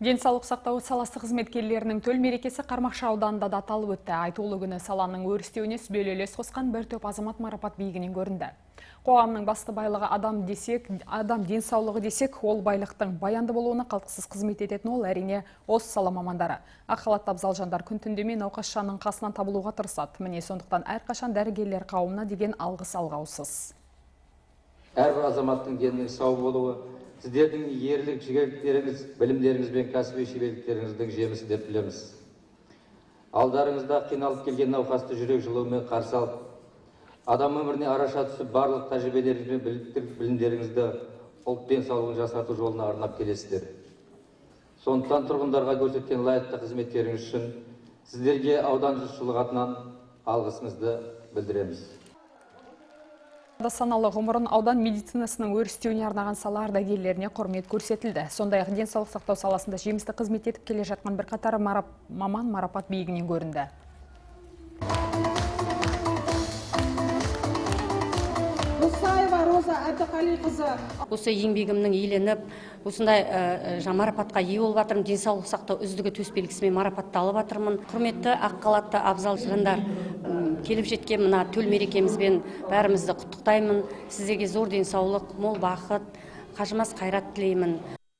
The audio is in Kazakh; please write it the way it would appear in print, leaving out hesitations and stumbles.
Денсаулық сақтау саласы қызметкерлерінің төл мерекесі Қармақшы ауданында да аталып өтті. Айтулы күні саланың өрістеуіне сүбелі үлес қосқан бір топ азамат марапат биігінен көрінді. Қоғамның басты байлығы адам десек, адам денсаулығы десек, ол байлықтың баянды болуына қалтқысыз қызмет ететін ол әрине осы сала мамандары. Ақ халатты абзал жандар күн түн демей науқас жанның қасынан табылуға тырысады. Міне, сондықтан әрқашан дәрігерлер қауымына деген алғыс алғаусыз. Әрбір азаматтың денінің сау болуы сіздердің ерлік жігерліктеріңіз, білімдеріңіз бен кәсіби шеберліктеріңіздің жемісі деп білеміз. Алдарыңызда қиналып келген науқасты жүрек жылуымен қарсы алып, адам өміріне араша түсіп, барлық тәжірибелеріңіз бен білімдеріңізді ұлт денсаулығын жақсарту жолына арнап келесіздер. Сондықтан тұрғындарға көрсеткен лайықты қызметтеріңіз үшін сіздерге аудан жұртшылығы атынан алғысымызды білдіреміз. Саналы ғұмырын аудан медицинасының өрістеуіне арнаған сала ардагерлеріне құрмет көрсетілді. Сондай-ақ денсаулық сақтау саласында жемісті қызмет етіп келе жатқан бірқатар маман марапат биігінен көрінді. Мұсаева Роза Әбдіқалиқызы. Осы еңбегімнің еленіп, осындай марапатқа ие болып жатырмын. Денсаулық сақтау үздігі төс белгісімен марапатталып жатырмын. Құрметті ақ халатты абзал жандар, келіп жеткен мына төл мерекемізбен бәрімізді құттықтаймын. Сіздерге зор денсаулық, мол бақыт, қажымас қайрат тілеймін.